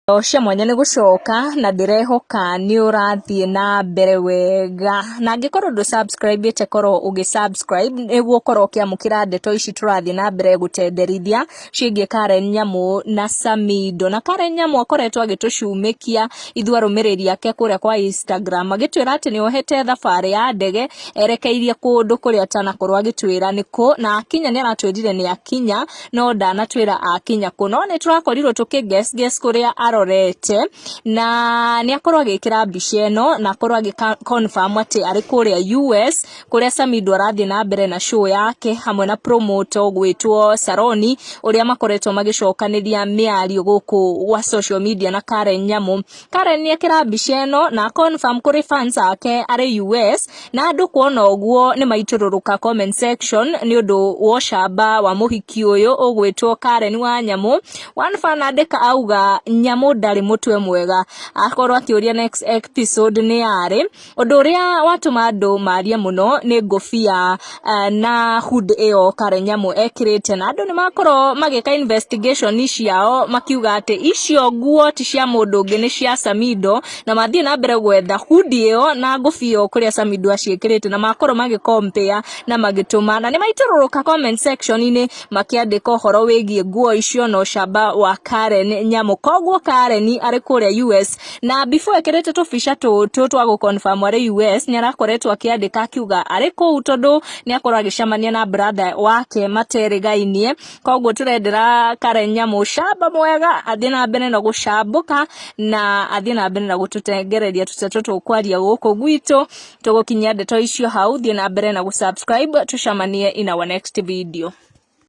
Cia mwanya nĩ gũcoka na ndĩrehoka nĩ ũrathiĩ na mbere wega, na angĩkorwo ndũ subscribe ĩte korwo ũgĩ subscribe nĩguo ũkorwo ũkĩamũkĩra ndeto ici tũrathiĩ na mbere gũtenderithia ciĩgiĩ Karen Nyamu na Samido. Na Karen Nyamu akoretwo agĩtũcumĩkia ithuĩ arũmĩrĩri ake kũrĩa kwa Instagram agĩtwĩra atĩ nĩ ohete thabarĩ ya ndege erekeirie kũndũ kũrĩa atanakorwo agĩtwĩra nĩ kũ, na akinya nĩ aratwĩrire nĩ akinya no ndanatwĩra akinya kũ, no nĩ tũrakorirwo tũkĩ guess guess kũrĩa arorete, na nĩ akorwo agĩkĩra mbica ĩno na akorwo agĩ confirm atĩ arĩ kũrĩa US kũrĩa Samido arathiĩ na mbere na show yake hamwe na promoter ũgwĩtwo Saroni ũrĩa makoretwo magĩcokanĩria mĩario gũkũ gwa social media na Karen Nyamu. Karen nĩ ekĩra mbica ĩno na confirm kũrĩ fans ake arĩ US, na andũ kuona ũguo nĩ maitũrũrũka comment section nĩ ũndũ wa ũcamba wa mũhiki ũyũ ũgwĩtwo Karen wa Nyamu. One fan andĩka auga Nyamu ndarĩ mũtwe mwega, akorwo akĩũria next episode nĩ yarĩ. Ũndũ ũrĩa watũma andũ marie mũno nĩ ngũbia na hood ĩyo Karen Nyamu ekĩrĩte, na andũ nĩ makorwo magĩka investigation ciao makiuga atĩ icio nguo ti cia mũndũ ũngĩ, nĩ cia Samido, na mathiĩ na mbere gwetha hood ĩyo na ngũbia ĩyo kũrĩa Samido aciĩkĩrĩte, na makorwo magĩ compare na magĩtũma, na nĩ maitũrũrũka comment section-inĩ makĩandĩka ũhoro wĩgiĩ nguo icio na ũcamba wa Karen Nyamu. Koguo Karen arĩ kũrĩa US, na before ekĩrĩte tũbica tũtũ twa gũ confirm arĩ US, nĩ arakoretwo akĩandĩka akiuga arĩ kũu tondũ nĩ akorwo agĩcemania na brother wake materĩgainie. Koguo tũrendera Karen Nyamu ũcamba mwega, athiĩ na mbere na gũcambũka na athiĩ na mbere na gũtũtengereria tũteto tũkwaria gũkũ gwitũ. Tũgũkinyia ndeto icio hau, thiĩ na mbere na gũ subscribe, tũcemanie in our next video.